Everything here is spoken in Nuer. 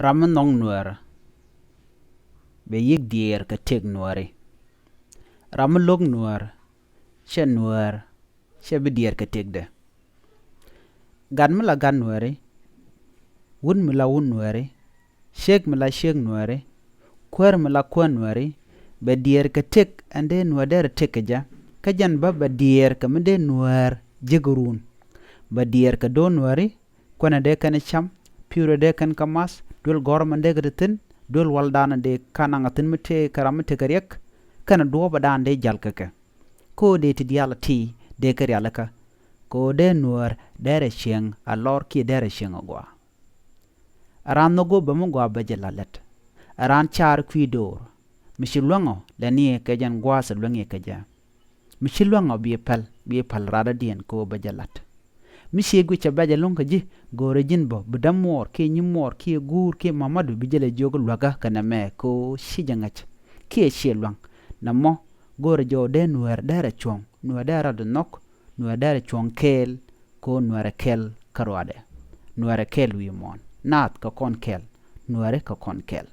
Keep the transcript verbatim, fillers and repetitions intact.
Ram mi nhɔk Nuäär bɛ yiëk diɛɛr kɛ tëk Nuääri. Ram mi lo̱k Nuäär, cɛ Nuäär cɛ bi diɛɛr kɛ tëkdɛ. Gat mi la gat Nuääri, wut mi la wut Nuääri, ciek mi la ciek Nuääri, kuäär mi la kuäär Nuääri, bɛ diɛɛr kɛ tëk ɛn dee Nuäär derɛ tëk kɛ jɛ. Kä jɛn bä bɛ diɛɛr kɛ mi dee Nuäär jiäk run. Bɛ diɛɛr kɛ do̱r Nuääri, kuɛnɛ dee kɛn cam, pi̱wrɛ dee kɛn kä math, duel gɔ̱rä mɛn dee kɛ te thi̱n, duel waldan dee kanaŋ a thi̱n mi tëë kɛ ram mi tekɛ riɛk, kɛnɛ duɔ̱ɔ̱pädan dee jal kɛ kɛ. Kɛ ɣöö dee ti diaal a ti dee kɛ rialikä, kɛ ɣöö dee Nuäär derɛ cieŋ a lɔr kiɛ derɛ cieŋ a gɔaa. Ɛ raan nhɔk go̱o̱p bɛ mi gɔaa bɛ jɛ la lät. Ɛ raan car kui̱ do̱r. Mi ci luäŋɔ lɛ niɛ kɛ jɛn gua̱a̱th ɛ luäŋ yɛ kɛ jɛ. Mi ci luäŋɔ bi päl, bi päl radädiɛn kɛ ɣöö bɛ jɛ la̱t. Mi ciɛ guic cɛ bɛ jɛ lo̱ŋ kɛ ji̱, go̱o̱rɛ ji̱n bä bi dämuɔɔr kiɛ nyimuɔɔr kiɛ guur kiɛ mamadu bi jɛ lɛ jiök luäkä kɛ nɛmɛ kɛ ɣöö ci jɛ ŋäc. Kiɛ ciɛ luäŋ. Nɛmɔ go̱o̱rɛ jɔw dee Nuäär derɛ cuɔ̱ŋ, Nuäär derɛ rɔɔdɛ nhɔk, Nuäär derɛ cuɔ̱ŋ kɛɛl, kɛ ɣöö Nuäär ɛ kɛl kä ruaadɛ. Nuäär ɛ kɛl wi̱i̱ muɔ̱ɔ̱n. Naath kɛ kɔn kɛl, Nuääri kɛ kɔn kɛl.